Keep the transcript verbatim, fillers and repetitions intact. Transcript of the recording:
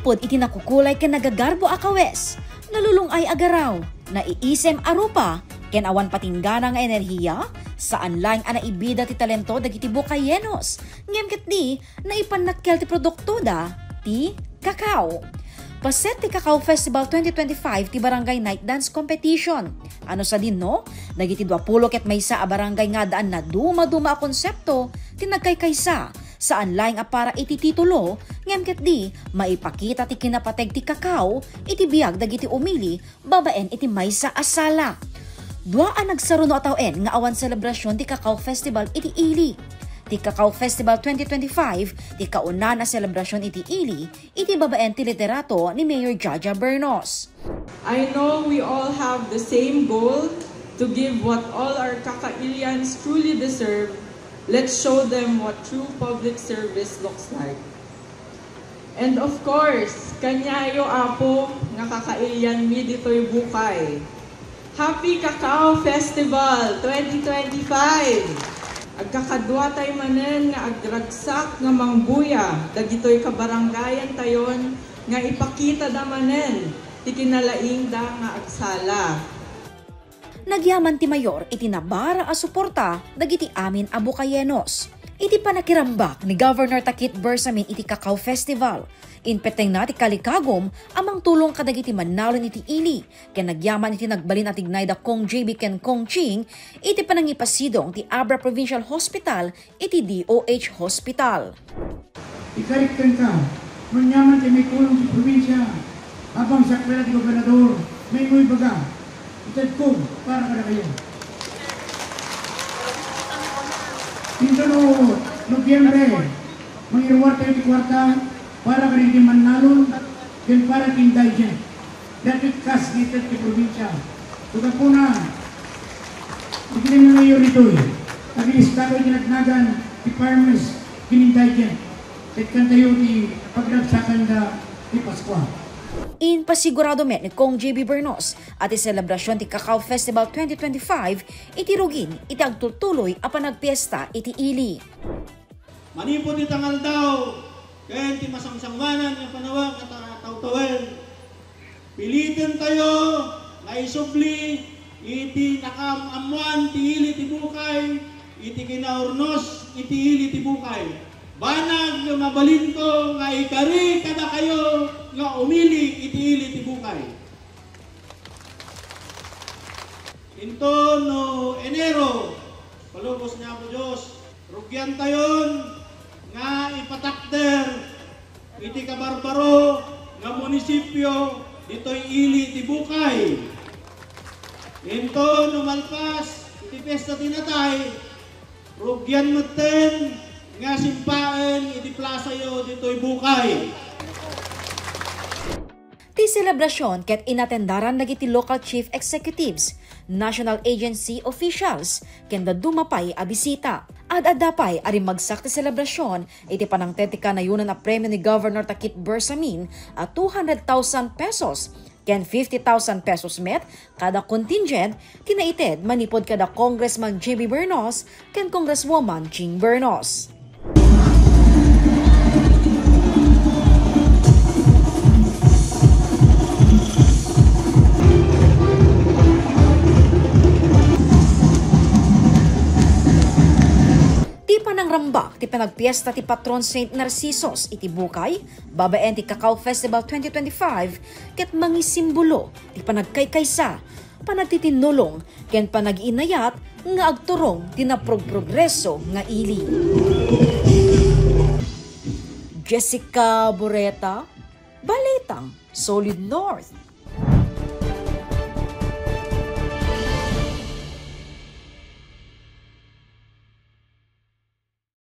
Manipud iti nakukulay ken nagagarbo a kawes, nalulung-ay a garaw, naiisem a rupa, ken awan patinggana nga enerhiya, saan laeng a naibida ti talento dagiti Bukayenos, ngem ketdi naipannakkel ti produktoda, ti kakao. Paset ti Kakao Festival twenty twenty-five ti Barangay Night Dance Competition. Ano sadino? Dagiti duapulo ket maysa a barangay nga addaan nadumaduma a konsepto ti nagkaykaysa. Saan laeng a para iti titulo, ngem ketdi maipakita ti kinapateg ti kakao iti biag dagiti umili babaen iti maysa a sala. Dua a nagsaruno a tawen nga awan selebrasion ti Kakao Festival iti ili. Ti Kakao Festival twenty twenty-five ti kauna a selebrasion iti ili iti babaen ti liderato ni Mayor Jaja Bernos. I know we all have the same goal to give what all our Kakailians truly deserve. Let's show them what true public service looks like. And of course, kaniayo, Apo, nga kakailianmi ditoy Bukay. Happy Kakao Festival twenty twenty-five! Agkakaduatay manen nga agragsak nga mangbuya dagitoy kabarangayantayon nga ipakitada manen ti kinalaingda nga agsala. Nagyaman ti mayor iti nabara a suporta dagiti amin a Bukayenos. Iti panakirambak ni Governor Takit Bersamin iti Kakao Festival, impetengna ti kalikagum a mangtulong kadagiti mannalon iti ili, ken nagyaman iti nagbalin a tignay da Cong J B ken Cong Ching iti panangipasidong ti Abra Provincial Hospital iti D O H Hospital. Ikarik kenka, no aniaman ti maitulong ti probinsia, apang sakbay ti gobernador, maimong ibaga, itedko para kadakayo. Inton no Nobyembre, mangiruartayo ti kuarta para kadagiti mannalon ken para ti indigent. Dagiti kas nga ited ti probinsia. Iti gapuna, iti mayor ditoy, agilistato iti nagnagan ti farmers ken indigent. Ket kantayo ti pagragsakanda ti Paskua. Impasigurado met ni Cong J B Bernos a ti selebrasion ti Kakao Festival twenty twenty-five iti rugin iti agtultuloy a panagpiesta iti ili. Manipud ita nga aldaw ken ti masangsangoanan nga panawag nga ta-, tawtawen, pilitentayo nga isubli iti nakaam-ammoan ti ili ti Bukay iti kinaurnos iti ili ti Bukay. Banag nga mabalinko nga ikari kadakayo nga umili iti ili ti Bukay. Inton no Enero, palubos ni Apo Dios, rugiantayon nga ipatakder iti kabarbaro nga munisipio ditoy ili ti Bukay. Inton no malpas iti Piesta ti Natay, rugian metten nga simpaen iti plasayo ditoy Bukay. Ti selebrasion ket inatendaran dagiti local chief executives, national agency officials, ken dadduma pay a bisita. Ad-adda pay a rimmagsak ti selebrasion iti panangted ti kanayonan a premio ni Governor Takit Bersamin a two hundred thousand pesos ken fifty thousand pesos met kada contingent ti naited manipud kada Congressman J B Bernos ken Congresswoman Ching Bernos. Ti panangrambak ti panagpiesta ti patron Saint Narcisos iti Bukay, babaen ti Kakao Festival twenty twenty-five, ket mangisimbolo ti panagkaykaysa, panagtitinnulong, ken panag-iinayat nga agturong ti naprogprogreso nga ili. Jessica Boreta, Balitang Solid North.